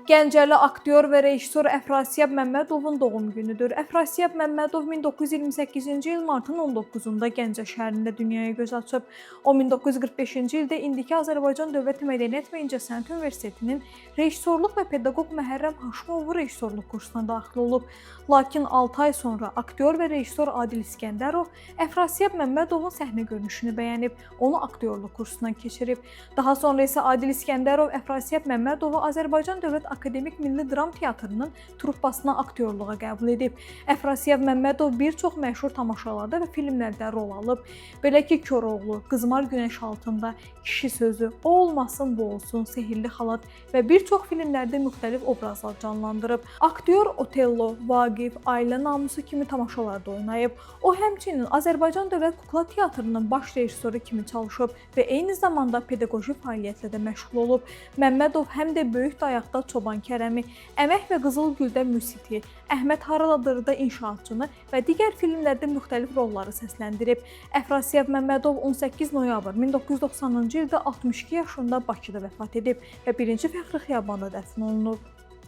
Gəncəli aktyor və rejissor Əfrasiyab Məmmədovun doğum günüdür. Əfrasiyab Məmmədov 1928-ci il martın 19-da Gəncə şəhərində dünyaya göz açıb. O 1945-ci ildə indiki Azərbaycan Dövlət Mədəniyyət və İncəsənət Universitetinin rejissorluq və pedaqoq Məhərrəm Haşimovu rejissorluq kursuna daxil olub. Lakin 6 ay sonra aktyor və rejissor Adil İskəndərov Əfrasiyab Məmmədovun səhnə görünüşünü bəyənib, onu aktyorluq kursuna keçirib. Daha sonra isə Adil İskəndərov Əfrasiyab Məmmədovu Azərbaycan Dövlət Akademik Milli Dram Teatrının truppasına aktyorluğa qəbul edib. Əfrasiyab Məmmədov bir çox məşhur tamaşalarda və filmlərdə rol alıb. Belə ki, Koroğlu, Qızmar Günəş Altında, Kişi Sözü, O Olmasın Bu Olsun, Sehirli Xalat və bir çox filmlərdə müxtəlif obrazlar canlandırıb. Aktyor Otello, Vaqif, Ailə Namusu kimi tamaşalarda oynayıb. O həmçinin Azərbaycan Dövlət Kukla Teatrının baş rejissoru kimi çalışıb və eyni zamanda pedaqoji fəaliyyətlə də məşğul olub. Məmmədov həm də Böyük Dayaqda Çoban Kərəmi, Əmək və Qızıl Güldə Müsiti, Əhməd Haraladırda İnşaatçını və digər filmlərdə müxtəlif rolları səsləndirib. Əfrasiyab Məmmədov 18 noyabr 1990-cı ildə 62 yaşında Bakıda vəfat edib və 1-ci Fəxri Xiyabanda dəfn olunub.